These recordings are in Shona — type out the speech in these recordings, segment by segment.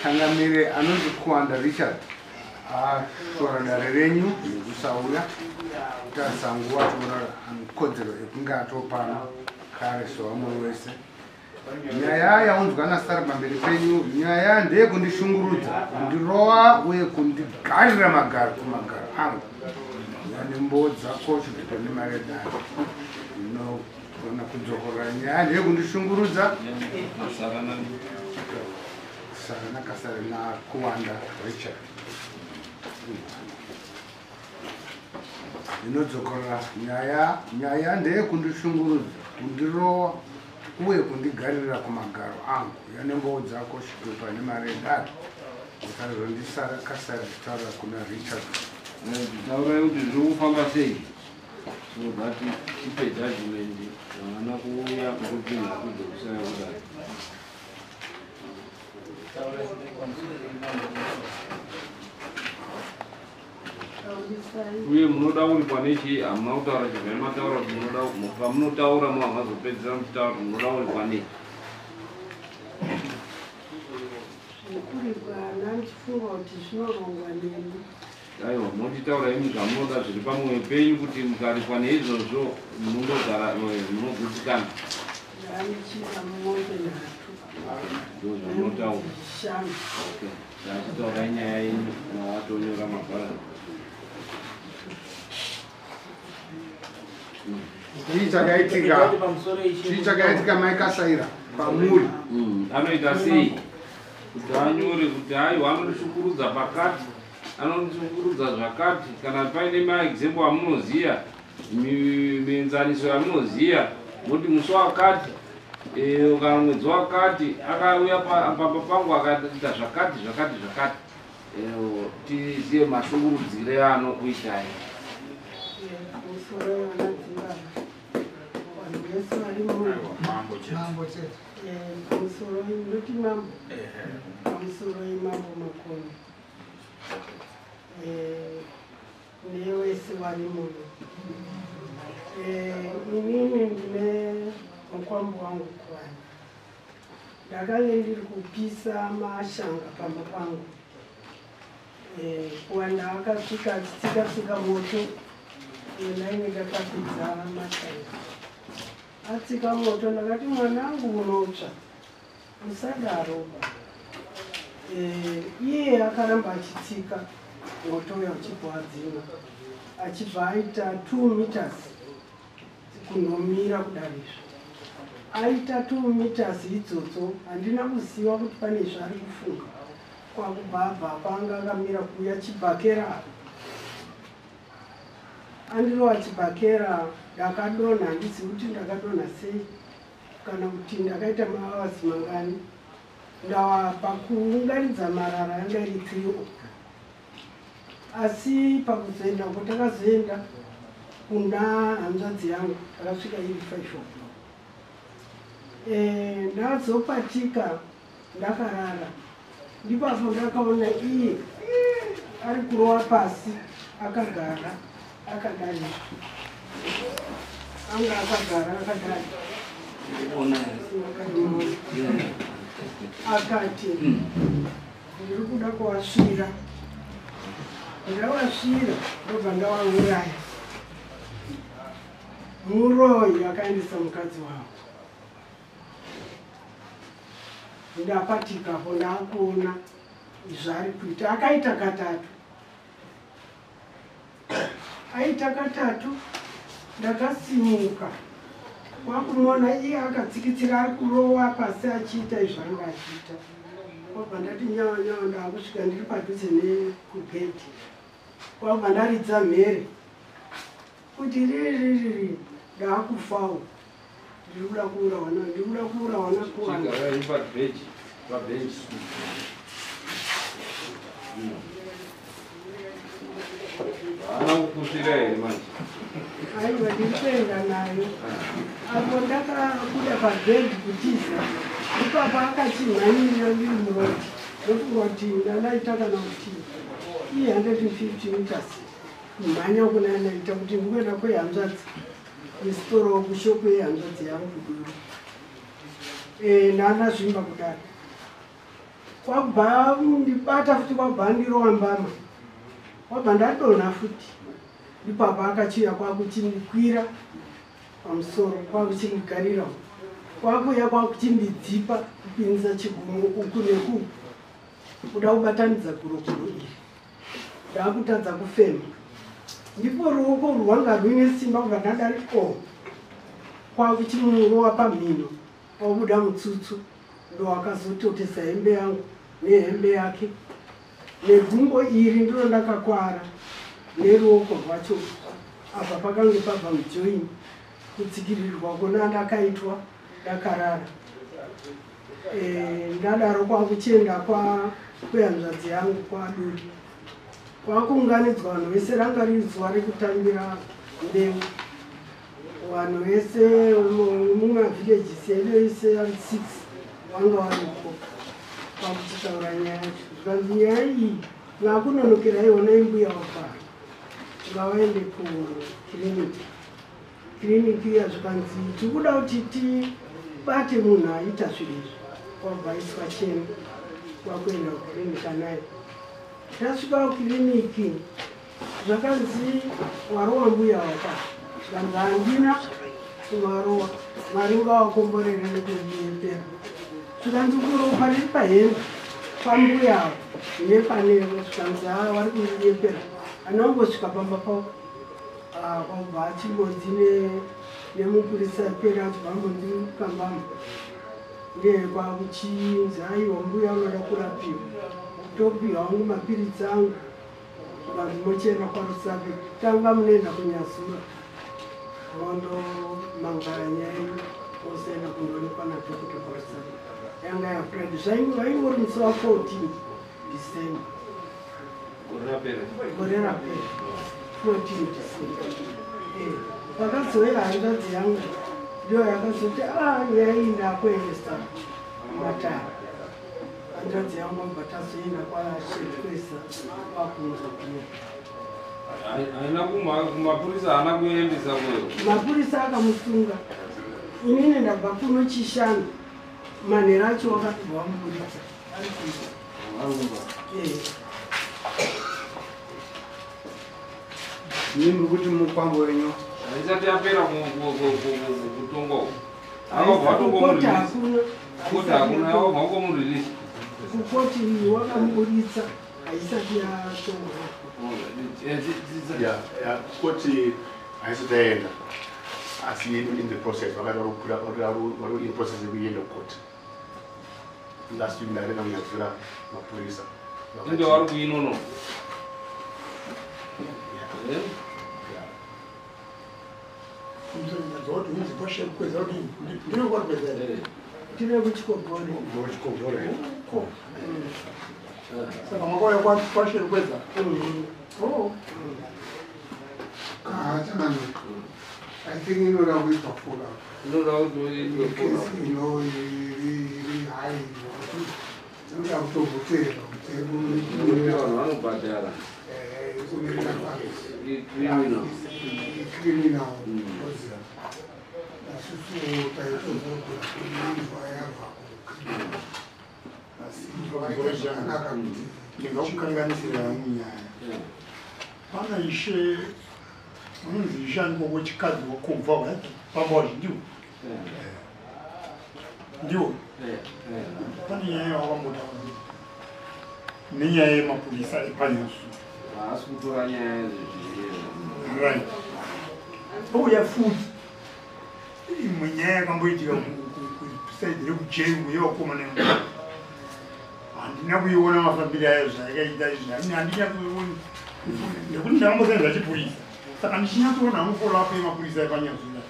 Changamire anonzi Kuwanda Richard ashora dare renyu nekusauya kutarisa nguva toona kodzero yekunge atopano kare sevamwe wese. Nyaya yaunzwa naSara pamberi penyu, nyaya ndeyekundishungurudza, kundirova uye kundigarira magaro kumagaro angu. Nembo dzako chibvito nemari yedare. Ndinogona kudzokorora nyaya ndeyekundishungurudza. Sara nakasara naKuwanda Richard. Ndinodzokorora nyaya, nyaya ndeyekundishungurudza, kundirova uye kundigarira kumagaro angu. Yanembo dzako chitupa nemari yedare. Usazondisara kasara kutaura kuna Richard. Taurai kuti zviri kufamba sei so that tipe judgment havana kuuya kutopinda kudzokusaya kudai. Uye munoda kuripwa nechii? Hamuna kutaura chibva mataura kuti munoda pamunotaura muhamazopedzisira muchitaura kuti munoda kuripwa nei. Zvekuripwa ndandichifunga kuti zvinorongwa nemi. Aiwa, motitaura imi zvamunoda zviri pamwoyo penyu kuti mukaripwa neizvozvo munondogara munogutsikana. Ndandichida mombe nhatu. Ndozvamunotaura. Shanu. Okay. Ndachitaurai nyaya yenyu mawatonyora magwara. Chii chakaitika? Chii chakaitika Mai Kasaira kwamuri? Anoita sei kuti anyore kuti aiwa anondishungurudza pakati, anondishungurudza zvakati? Kana paine maexample amunoziya, mienzaniso yamunoziya, moti musi wakati kana mwedzi wakati akauya pamba pangu akaita zvakati zvakati zvakati, tiziye mashungurudzire anokuitai. Pamusoro vanadzimbabwe vanhu vese vari muno. Mambo chete. Pamusoro ndoti mambo. Pamusoro mambo Makoni. Nevese vari muno. Inini ndine mukwambo wangu Kuwanda. Ndakange ndiri kupisa mashanga pamba pangu. Kuwanda akasvika achitsika-tsika moto, ndainge ndakapidza mashanga. Atsika moto ndakati mwanangu unotsva, usadaro ba. Iye akaramba achitsika moto uya uchibva wadzima, achibva aita 2 meters kunomira kudarizvo. Aita 2 meters idzodzo handina kuziva kuti pane zvaari kufunga. Kwakubva abva panga akamira kuuya chibhakera. Andirova chibhakera ndakadonha, handizivi kuti ndakadonha sei kana kuti ndakaita maawazi mangani. Ndawa pakuunganidza marara yanga iri 3 o'clock. Asi pakuzoenda uko takazoenda kuna hanzvadzi yangu takasvika iri 5 o'clock. Ndazopatika ndakarara, ndipapo ndakaona iye ari kurova pasi akagara akadai, anga akagara akadai, akati ndiri kuda kuvasvira, ndavasvira ndobva ndavauraya. Muroyi akaendesa mukadzi wangu. Ndapatikapo ndakuona zvaari kuita. Akaita katatu, aita katatu ndakasimuka kwakumuona iye akatsikitsira ari kurova pasi achiita izvo anga achiita. Kwabva ndati nyawa nyawa, ndakusvika ndiri padhuze nekugedhi, kwabva ndaridza mhere kuti riririri ndakufawo, ndiri kuda kuurawa, ndiri kuda kuurawa naKuwanda. Chigarai pabhenji, pabhenji. Haana kukusvira here manje? Aiwa, ndiri kuenda nayo. Apo ndakabuda pabhedhi kutiza, ipapo akachimhanyirira ndiri murodhi, ndofunga kuti ndandaita kana kuti i 150 meters kumhanya kuna ndaita kuti ndikuenda kwehanzvadzi kusitoro kushopu yehanzvadzi yangu duru. Ndandazvimba kudaro. Kwakubva ndibata futi kwakubva ndirova mbama. Kwabva ndadonha futi. Ndipo akachiuya kwakuchindikwira pamusoro kwakuchindigarira. Kwakuuya kwakuchindidzipa kupinza chigumo uku nekuku. Kuda kubatanidza gurokuro iri. Ndakutadza kufema. Ndipo ruoko rwanga rwuine simba kubva ndadariko. Kwakuchimurova pamhino. Wabuda mutsutsu. Ndowakazototesa hembe yangu nehembe yake. Negumbo iri ndiro ndakakwara neruoko rwacho. Apa pakange pabva mujoini. Kutsikirirwa kona ndakaitwa ndakarara. Ndadaro kwakuchienda kwehanzvadzi yangu kwaduri. Kwakuunganidzwa vanhu vese, ranga riri zuva rekutambira mbeu. Vanhu vese mumavhillages edu ese ari 6 vanga varipo kwakuchitaura nyaya yacho. Zvikanzi nyaya iyi vakunonokera iwona imbuya wakwara ngavaende kukiriniki. Kiriniki iya zvikanzi tiri kuda kuti tibate munhu aita zvinhu izvi. Kwabva aiswa cheni kwakuenda kukirinika naye. Tasvika kukiriniki zvakanzi warowa mbuya wakwara. Zvikanzi handina kuvarowa, Mwari ngavakomborere nekundiyepera. Zvikanzi kuropa riri pahembe pambuya avo nepanevo. Zvikanzi haa vari kundiyepera. Handina kumbosvika pamba pavo. Kwabva achingonzi nemupurisa pera achibva ambonzi kambama. Ndiye kwakuchinzi aiwa mbuya unoda kurapiwa. Topiwa hangu mapiritsi angu. Vanhu mochienda kwaRusape. Tanga munoenda kuNyazura. Mondo mangara nyaya yenyu mozoenda kundoonekwa nadhokota kwaRusape. Yanga yaFriday. Zvaingori musi wa 14 December. Gore rapera. 14 December. Pakazouya hanzvadzi yangu ndiyo yakazoti nyaya iyi ndakuendesa kumatare. Hanzvadzi yangu abva tazoenda kwaShekwesa kwakunzwa. Haina kumapurisa, haana kuendesa kuyo. Mapurisa akamusunga. Inini ndabva kuno Chishanu. Manheru acho wakatobva wamuburitsa. Ari kumba. Nimuri kuti mukwambo wenyu haisati yapera kutongwa uku. Akabva Kukoti watongomurilisa. hakuna. Koti hakuna, akabva wangomurilisa. Kukoti wakamuburitsa haisati yatongwa. Yeah, koti haisati yaenda, asi in the process vakati vari in process yekuenda kukoti. Last week ndakarega kunyadzira mapurisa. Inde vari kuinono. Yeah. Kuti unzi kwashekweza kuti ndino kwakweza. Tiri kuChikogore. KuChikogore. Saka makauya kwaShekweza. Oh. Chanani, I think inoda kuitwa follow up. Inoda kuti uitwe follow up. Kesi ino iri hai inoda kutomboteerwa mutemo. Vanhu vanobhadhara. Kumirira Criminal. Criminal. Because isusu taitozogona kuinzwa yabva kucriminal, asi vaita zvakanaka kuti Ndingakukanganisira yangu nyaya. Pana ishe unonzi ishe aniko wechikadzi wakomva pamba wazvi ndiwo. Ndiwo. Pane nyaya yawakambotaura nenyaya yemapurisa epanyasu. Haasi kutora nyaya. Right. Ouya futi imwe nyaya yakamboitika kusaidi rekujengu yevakomana emwana. Handina kuiona mafambiro ayo zvayakaita izvi. Handinyatsooni nekuti ndakambosenza chipurisa, saka ndichinyatsoona hangu follow up yemapurisa epanyazura.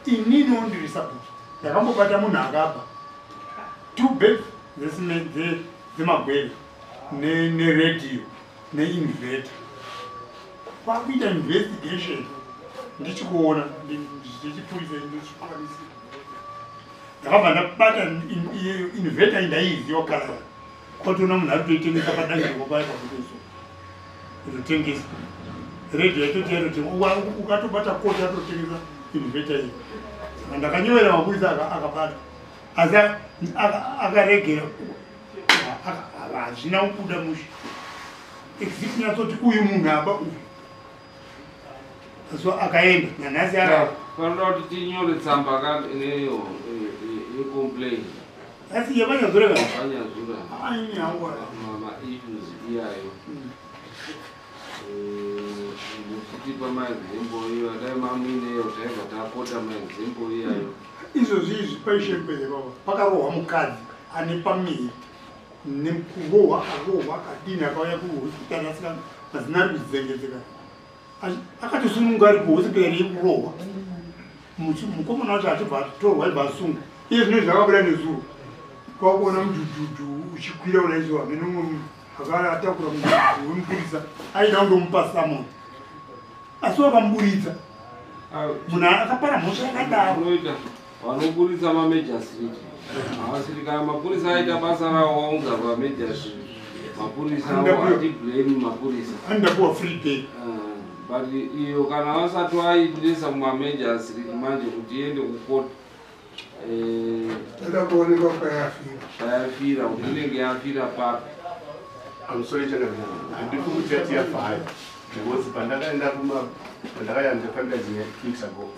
Ininiwo ndiri support ndakambobata munhu akaba two bags dzemagwere neredhiyo neinverter. Kwakuita investigation ndichikuona ndichipurisa ndichikwanisi. Ndakabva ndabata inverter indaiziva kala, kwatoona munhu ari kutoitengesa padangiriko paya pakutoso kutotengesa redhiyo yatoti yatotenga. Ukatobata koti atotengesa inverter iyi. Saka ndakanyevera mapurisa akabata, asi akaregera. Hazvina kubuda mushe. Exhibit nyatsoti uyu munhu aba uyu. So akaenda nanhasi arava. Panoda kuti tinyore tsamba ka ineyo yecomplain. Asi yavanyazura ka? Vanyazura. Aini hangu. Ma-issues iyayo. Muchitipa maexample iyo, dai mamuineyo taibva tapota maexample iyayo. Izvozvi izvi paishembere baba pakarohwa mukadzi ane pamiri nekurohwa, akarohwa akadini, akauya kuhospitari asina mazina, ari kudzengedzeka, akatosununga ari kuhospitari yekurohwa. Mukomana wacho achibva atorwa, ibva asungwa. Iye zvino zvakabuda nezuro, kwakuona mudhudhudhu uchikwira kudaiso, hamene umwe akara atakura mudhudhudhu wemupurisa aida kundomupa summon, asi wakamuburitsa munhu akapara mhosva yakadaro. Unoita vanoburitsa mamajor street havasiri kana mapurisa aita basa ravo, waunza pamajor street mapurisa atiblame mapurisa. Anodapiwa free pay. But iyo kana vasati vaendesa kumamajor street manje kuti iende kukoti, toda kuonekwa kwayafira. Payafira, kuti inenge yafira papi. I'm sorry, Changamire. Handiri kuti yati yafa hayo. Because pandakaenda kuma pandakaya ndafambira dzimwe 2 weeks ago.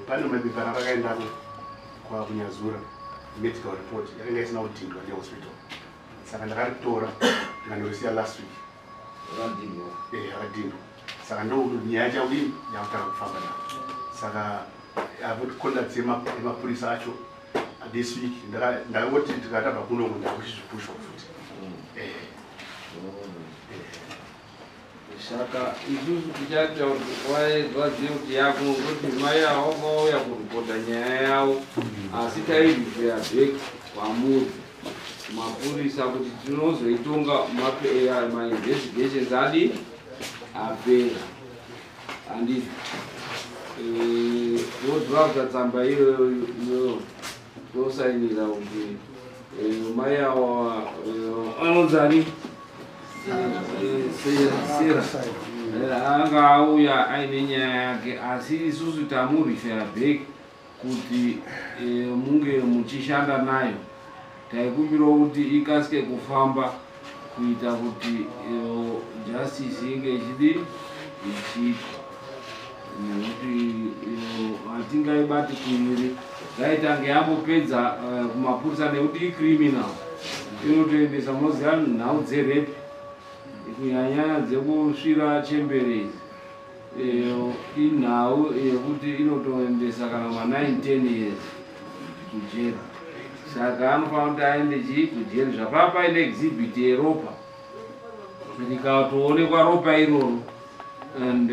Pane mapepa akakaendako kwakunyazura, medical report yakanga isina kudhindwa nehospital. Saka ndakaritora ndikandorisiya last week. Rakadhindwa. Yakadhindwa. Saka ndo nyaya yacho yakudini, yakutanga kufamba nayo. Saka apo contact yemapurisa acho this week ndakangoti ndikatabva kuno ndakuchizvipushwa futi. Saka isusu tichaita kuti vazive kuti yako, kuti mai avo vauya kuripota nyaya yavo, asi tairifeya back kwamuri mapurisa kuti tinozoitonga mainvestigations adi apera, handiti? Vodrafta tsamba iyoyo iyoyo, tosainira kuti mai ava anonzani, Sera, anga auya aine nyaya yake, asi isusu tamurifera back kuti munge muchishanda nayo. Taikumbirawo kuti ikasike kufamba kuita kuti justice inge ichidi ichiitwa, nekuti hatingaibati kuviri, ngaitange yambopedza kumapurisa, nekuti icriminal, inotoendesa. Munoziva nhau dzerape, kunyanyanya dzekusvira chembere idzi, inhau yekuti inotoendesa kana ma9 10 years kujeri. Saka anofanira kuti aende chii, kujeri. Zvapaa paine exhibit yeropa, rikatoonekwa ropa iroro and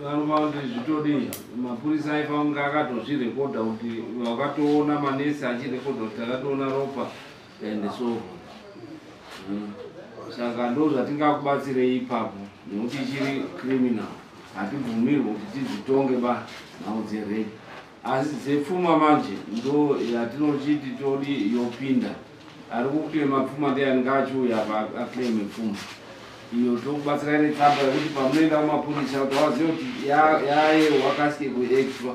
vanofanira kuti zvitodii, mapurisa aifanira kunge akatozvirekodha kuti wakatoona manesi achirekodha kuti takatoona ropa and so on. Saka ndo zvatingakubatsirei ipapo, nekuti ichiri criminal, hatibvumirwi kuti tidzitonge ba nhau dzerape. Asi dzepfuma manje ndo yatinochiti todi yopinda. Ari kuclaima pfuma ndiye anenge achiuya apa aclaime pfuma iyo, tokubatsirai netsamba yekuti pamunoenda kumapurisa kuti wazive kuti yaye wakasike kuactwa,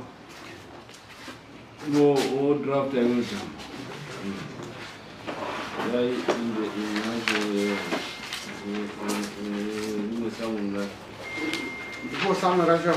wodrafta iwe tsamba yai inde inacho rimwe summon racho. Ndipo summon racho.